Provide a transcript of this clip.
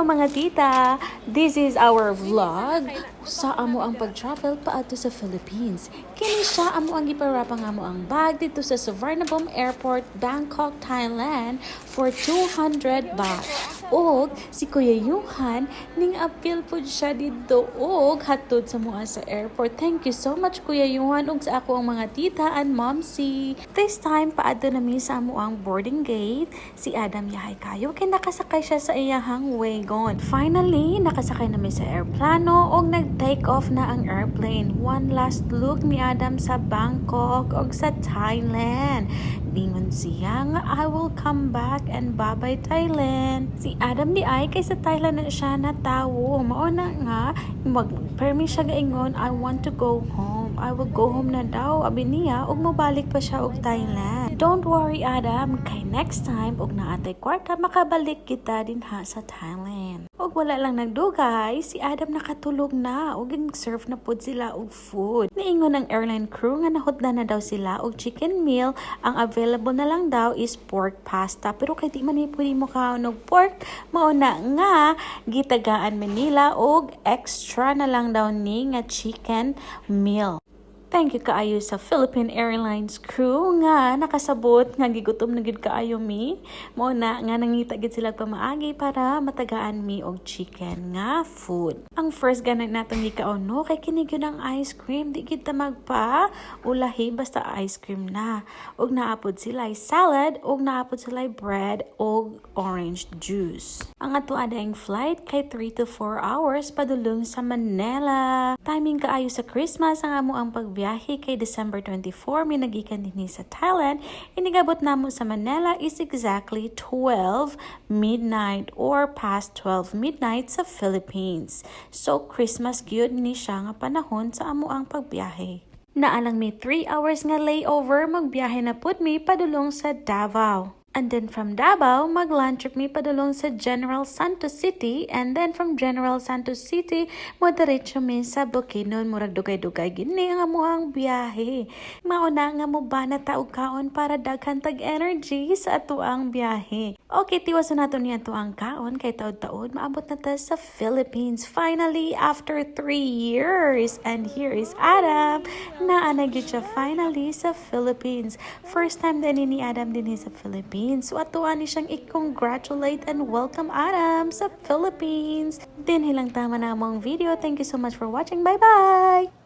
Hello, mga tita! This is our vlog sa amo ang pag-travel paadto sa Philippines. Kini siya amo ang gipa-wrap ang amo ang bag dito sa Suvarnabhumi Airport, Bangkok, Thailand for 200 baht. Og si Kuya Yuhan ning apil pud siya dito og hatod sa mua sa airport. Thank you so much, Kuya Yuhan, ug sa ako ang mga tita and momsi. This time paadto na mi sa amo ang boarding gate. Si Adam yahay kayo kay nakasakay siya sa iyahang wagon. Finally, nakasakay na mi sa airplano og nag-take off na ang airplane. One last look ni Adam sa Bangkok og sa Thailand. Ningon siya nga, "I will come back and bye-bye, Thailand." Si Adam diay kay sa Thailand na siya natawo. Mao na nga mag permi siya gaingon, "I want to go home. I will go home na daw." Abi niya ug mobalik pa siya og Thailand. Don't worry, Adam, kay next time og naa tay kwarta, makabalik kita dinha sa Thailand. Og wala lang nagdugay, si Adam nakatulog na ug serve na pud sila og food. Niingon ang airline crew nga nahutdan na daw sila og chicken meal. Ang available na lang daw is pork pasta. Pero kay di man ni pwede mo kaon og pork, mao na nga gitagaan mi nila og extra na lang daw ni nga chicken meal. Thank you kaayo sa Philippine Airlines crew nga nakasabot nga gigutom na gid kaayo mi. Mao na nga nangita gid sila pamaagi para matagaan mi og chicken nga food. Ang first ganit natong gikaon, no, kay kini gyud ang ice cream, di gid ta magpa ulahi basta ice cream na. Ug naa pod sila salad ug naa pod sila bread ug orange juice. Ang ato adayng flight kay 3 to 4 hours padulong sa Manila. Timing kaayo sa Christmas ang amo ang pagbiyahe kay December 24 mi nagikan dinhi sa Thailand. Inigabot namo sa Manila is exactly 12 midnight or past 12 midnight sa Philippines. So Christmas gyud ni siya nga panahon sa amo ang pagbiyahe. Naa lang mi 3 hours nga layover, magbiyahe na pud mi padulong sa Davao. And then from Davao, mag-land trip mi padulong sa General Santos City. And then from General Santos City, mo diretso mi sa Bukidnon. Murag dugay-dugay gini ang amuang biyahe. Mao na nga mo banat ta og kaon para daghan tag energy sa atuang biyahe. Okay, tiwason nato niya ato ang kaon kay taod-taod maabot na ta sa Philippines. Finally, after 3 years. And here is Adam. Naa na gyud siya finally sa Philippines. First time din ni Adam din sa Philippines. So atoa ni siyang i-congratulate and welcome Adam sa Philippines. Dinhi lang tama na among video. Thank you so much for watching. Bye-bye!